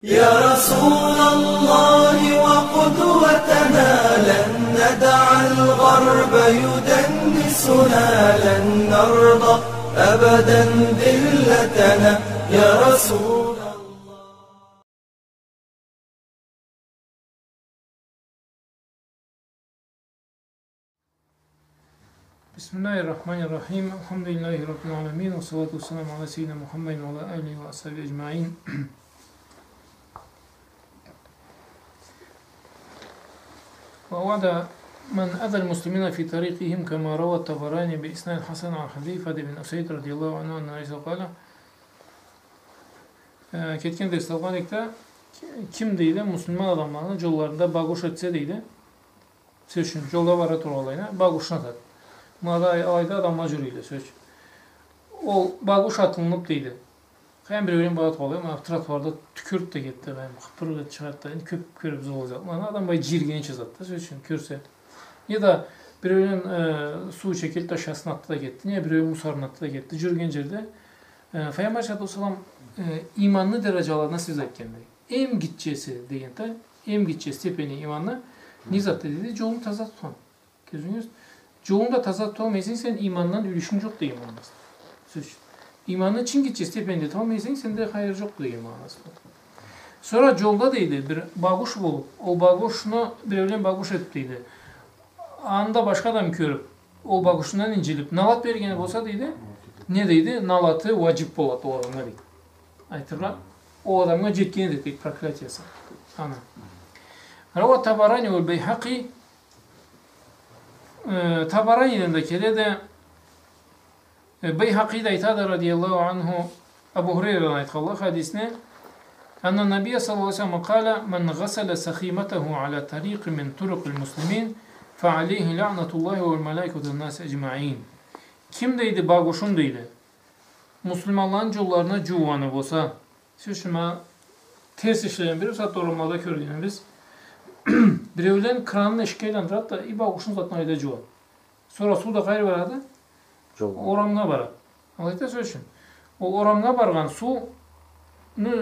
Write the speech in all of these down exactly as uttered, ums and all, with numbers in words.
يا رسول الله وقدوتنا، لن ندع الغرب يدنسنا، لن نرضى أبدا ذلتنا، يا رسول الله. بسم الله الرحمن الرحيم. الحمد لله رب العالمين. والصلاة والسلام على سيدنا محمد وعلى آله وأصحابه أجمعين. ووعد من أذى المسلمين في طريقهم، كما روى الطبراني بإسناد حسن عن حذيفة بن أسيد رضي الله عنه أن النبي صلى الله عليه وسلم قال, Э, кетген дерсде алгъан эдик да, ким, дейди, муслиман адамланы джолларында багуш этсе, дейди. Сёз ючюн, джолда бара тургъанлайына багушну атады. Мында алайда адамла джюрюйле, сёз ючюн. Ол багуш атылыныб, дейди. Къайын, биреулен бара тургъанлай, мына тротуарда тюкюрюб да кетди, къайын, хыпырыкъ этиб чыгъарды да, энди кёб кёребиз ол затны. Аны адам былай джийиргенча затды, сёз ючюн, кёрсе. Неда биреулен, э, суу чекелиб ташасын атды да кетди, не биреулен мусорну атды да кетди. Джюрюген джерде Э, Файгъамбар алейхиссалату уассалам, э, иманны дараджаларына сёз айтханды. Эм гитчеси деген да, эм гитче степени иманны не затды деди? Джолунгу таза тутхан. Кёзюнгюз, джолунгу да таза туталмай эсенг, сен имандан юлюшюнг джокъ деген магъанасы. Сёз ючюн. Иманны чынг гитче степенде туталмай эсенг, сенде хайыр джокъду деген магъанасы. Сора джолда, дейди, бир багуш болуб, ол багушну биреулен багуш этиб, дейди. Аны да башха адам кёрюб, ол багушундан инджилиб, налат бергени болса, дейди, не дейди, налаты уаджиб болады ол адамгъа, дейди. Айтыргъа, ол адамгъа джетгенди, дейди, проклятиясы. Ана. روى الطبراني والبيهقي, э, Табараниден да келеди, Э, Байхакъи да айтады, радияллаху анху, Абу Хурайрадан айтханла хадисни, أن النبي صلى الله عليه وسلم قال: من غسل سخيمته على طريق من طرق المسلمين فعليه لعنة الله والملائكة والناس أجمعين. Ким, дейди, багушун, дейди, муслиманланы джолларына джуугъаны болса, сёз ючюн, ма терс ишлерин бир сагъатда орамлада кёргенибиз. Биреулен кранын эшикге айландырады да, и багушун затын алайда джууады. Сора суу да къайры барады? Джолгъа. Орамгъа барады. Алайда, сёз ючюн, ол орамгъа баргъан сууну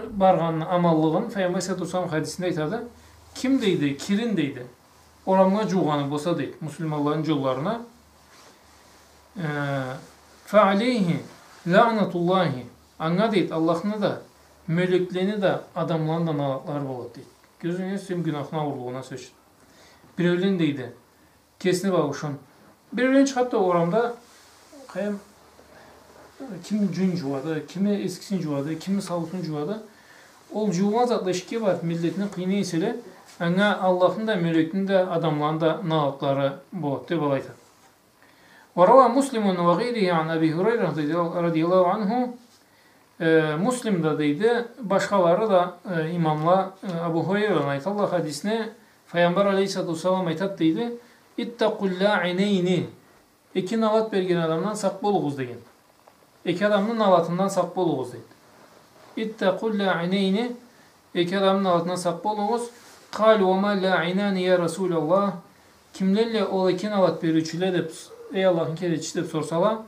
баргъанны аманлыгъын Файгъамбар саллаллаху алейхи ва саллам хадисинде айтады. Ким, дейди, кирин, дейди, орамгъа джуугъаны болса, дейди, муслиманланы джолларына, э, فعليه لعنة الله. Анга, дейди, Аллахны да, мёлеклени да, адамланы да налатлары болады, дейди. Кёзюнгюз, сен гюнахны ауурлугъуна, сёз ючюн. Биреулен, дейди, кесини багушун. Биреулен чыгъады да орамда, къайын, кими джюн джууады, кими эскисин джууады, кими сауутун джууады. Ол джуугъан затла эшикге барыб, миллетни къыйнай эселе, анга Аллахны да, мёлекни да, адамланы да налатлары болады, деб алай айтады. وروى مسلم وغيره عن أبي هريرة رضي الله عنه. Э, Муслим да, дейди, башхалары да, э, имамла, э, Абу Хурайрадан айталла хадисни, Файгъамбар алейхиссалату уассалам айтады, дейди: اتقوا اللاعنين. Эки налат берген адамдан сакъ болугъуз, деген. Эки адамны налатындан сакъ болугъуз, дейди. اتقوا اللاعنين. Эки адамны налатындан сакъ болугъуз. قالوا: وما اللاعنان يا رسول الله؟ Кимлелле ол эки налат бериучюле деб, эй Аллахны келечиси, деб сорсала,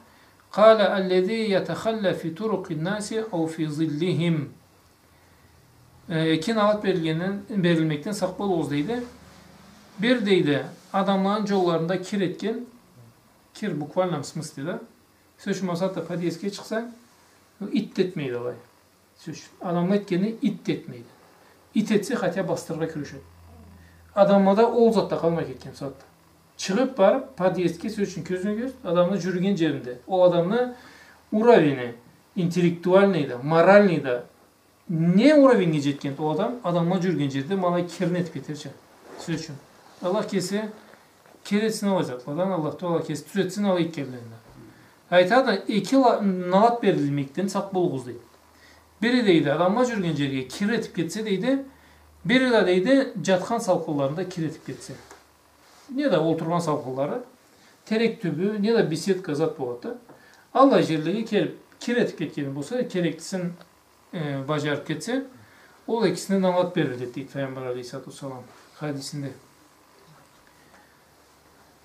قال: الذي يتخلى في طرق الناس أو في ظلهم. Э, эки налат берилгенден, берилмекден сакъ болугъуз, дейди. Бир, дейди, адамланы джолларында кир этген, кир в буквальном смысле, да. Сёз ючюн, масала, подъездге чыкъсанг, ит да этмейди алай. Сёз ючюн, адамла этгенни ит да этмейди. Ит этсе, хотя бы басдырыргъа кюрешеди. Адамлада ол зат да къалмай кетген сагъатда. Чыгъыб барыб подъездге, сёз ючюн, кёзюнге кёз, адамны джюрюген джеринде, ол адамны уровени, интеллектуальный да, моральный да, не уровеньге джетгенди ол адам, адамла джюрюген джерде ма алай кирин этиб кетерча. Сёз ючюн, Аллах кеси кир этсин алай затладан, Аллах Тагъала кеси тюзетсин алай этгенледен. Айтады, эки ла-, налат берилмекден сакъ болугъуз, дейди. Бири, дейди, адамла джюрюген джерге кир этиб кетсе, дейди, бири да, дейди, джатхан салкъынларында кир этиб кетсе. Неда олтургъан салкъынлары, терек тюбю, неда беседка зат болады да. Аллай джерлеге келиб, кир этиб кетгени болса, кереклисин, э, баджарыб кетсе, ол экисине налат бериледи, дейди Файгъамбар алейхиссалату уассалам хадисинде.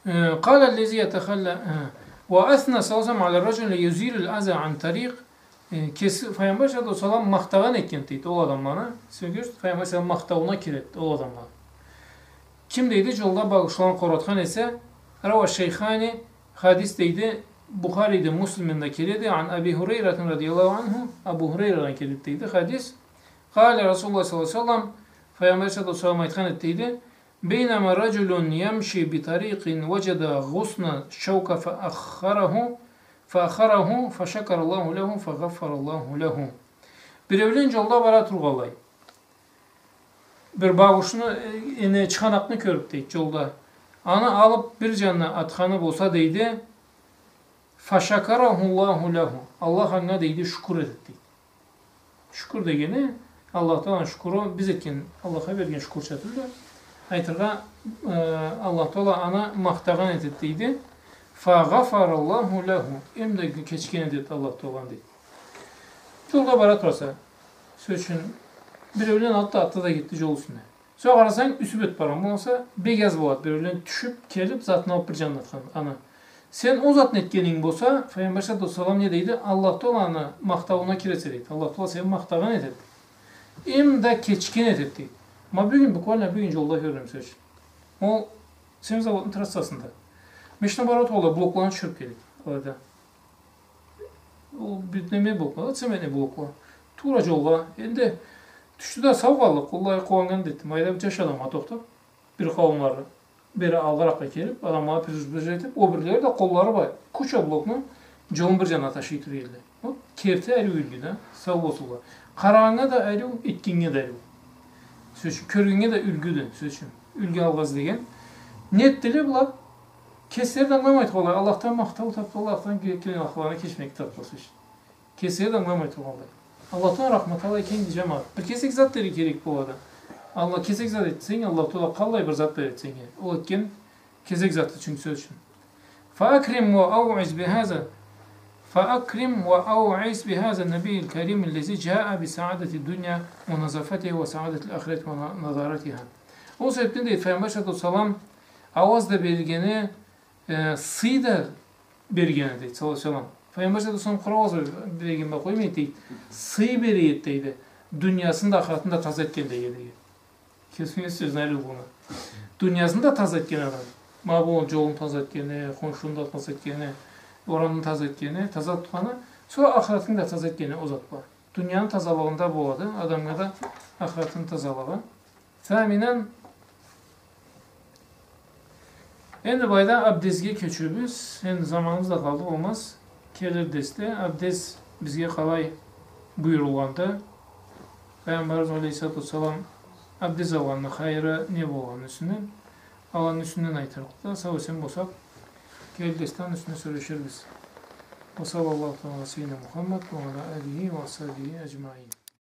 Э, قال الذي يتخلى, э, وأثنى صلى الله عليه وسلم على الرجل يزيل الأذى عن طريق Э, кеси Файгъамбар саллаллаху алейхи ва саллам махтагъан этген, дейди, ол адамланы. Сёз, Файгъамбар саллаллаху алейхи ва саллам махтауна киреди ол адамла. Ким, дейди, джолда багушларын къоратхан эсе, رواه الشيخان, хадис, дейди, Бухариде, Муслимде келеди, عن أبي هريرة رضي الله عنه, Абу Хурайрадан келеди, дейди, хадис. قال رسول الله صلى الله عليه وسلم, Файгъамбар саллаллаху алейхи ва саллам айтхан эди, дейди, بينما رجل يمشي بطريق وجد غصن شوك فأخره، فأخره فشكر الله له فغفر الله له. Биреулен джолда бара тургъанлай, бир багушну, э, энди чыгъанакъны кёрюб, дейди, джолда. Аны алыб бир джанына атханы болса, дейди, فشكره الله له. Аллах анга, дейди, шукур этеди, дейди. Шукур дегени, Аллах Тааланы шукуру, биз этген, Аллахха берген шукурча тюлдю. Айтыргъа, э, Аллах Таала аны махтагъан этеди, дейди. فغفر الله له. Эм да кечген этеди Аллах Таала, дейди. Джолда бара тураса, сёз ючюн, биреулен атды, атды да кетди джол юсюне. Сора къарасанг, юсюб ётюб баргъан болса, бек аз болады. Биреулен тюшюб, келиб, затын алыб бир джанына атхан, аны. Сен ол затны этгенинг болса, Файгъамбар саллаллаху алейхи ва саллам не дейди? Аллах Таала аны махтауна киресе, дейди. Аллах Таала сени махтагъан этеди. Эм да кечген этеди, дейди. Ма бюгюн, буквально бюгюн джолда кёрдюм, сёз ючюн. Ол Семизаводну трассасында. Машина бара тургъанлай, блокланы тюшюрюб келеди. Алайда. Ол бир неме блокла, цементный блокла. Туура джолгъа. Энди тюшдю да, сау къаллыкъ, къоллары къууаннган, деди. Майда бир джаш адам а тохтаб, бир къауумлары бери алгъаракъгъа келиб, адамлагъа предупреждать этиб, ол бирлери да къоллары бла куча блокну джолну бир джанына ташый тура эдиле. Ол керти ариу юлгю да, сау болсунла. Къарагъаннга да ариу, этгеннге да ариу. Сёз ючюн, кёргеннге да юлгюдю, сёз ючюн. Юлгю алгъан деген. Не этдиле была? Кеслери да ангыламай тургъанлай, Аллахдан махтау табдыла, Аллахдан ке-, ке-, гюнахларына кечмек табдыла, сёз ючюн. Кеслери да ангыламай тургъанлай. Аллахдан рахмат алай кенди, джамагъат. Бир кесек зат дери керек болады. Аллах, кесек зат этсенг, Аллах Таала къаллай бир зат береди сеннге. Ол этген кесек заты ючюн, сёз ючюн. فأكرم وأوعظ بهذا، فأكرم وأوعظ بهذا النبي الكريم الذي جاء بسعادة الدنيا ونظافتها وسعادة الآخرة ونضارتها. Ол себебден, дейди, Файгъамбар саллаллаху алейхи ва саллам ауаз да бергени, э, сый да бергени, дейди, саллаллаху алейхи ва саллам. Файгъамбар саллаллаху алейхи ва саллам къуру ауаз берген бла къоймайды, дейди. Сый бере эди, дейди. Дуниясын да, ахыратын да таза этген, дейди. Кесигиз сёзню ариулугъуна. Дуниясын да таза этген адам. Ма бу джолун таза этгени, хоншуну да таза этгени, орамны таза этгени, таза тутханы, сора ахыратын да таза этгени ол зат бла. Дунияны тазалыгъында болады адамгъа да ахыратын тазалыгъы. Саминан, энди былайда абдезге кёчебиз. Энди заманыбыз да къалды болмаз. Келир дерсде абдез бизге къалай буюрулгъанды, Пайгъамбарыбыз алейхиссалату уассалам абдез алгъанны хайыры не болгъанны юсюнден, аланы юсюнден айтырыкъды. Сау-эсен болсакъ, келир дерсде аны юсюнден сёлеширбиз. وصلى الله تعالى على سيدنا محمد وعلى آله وأصحابه أجمعين.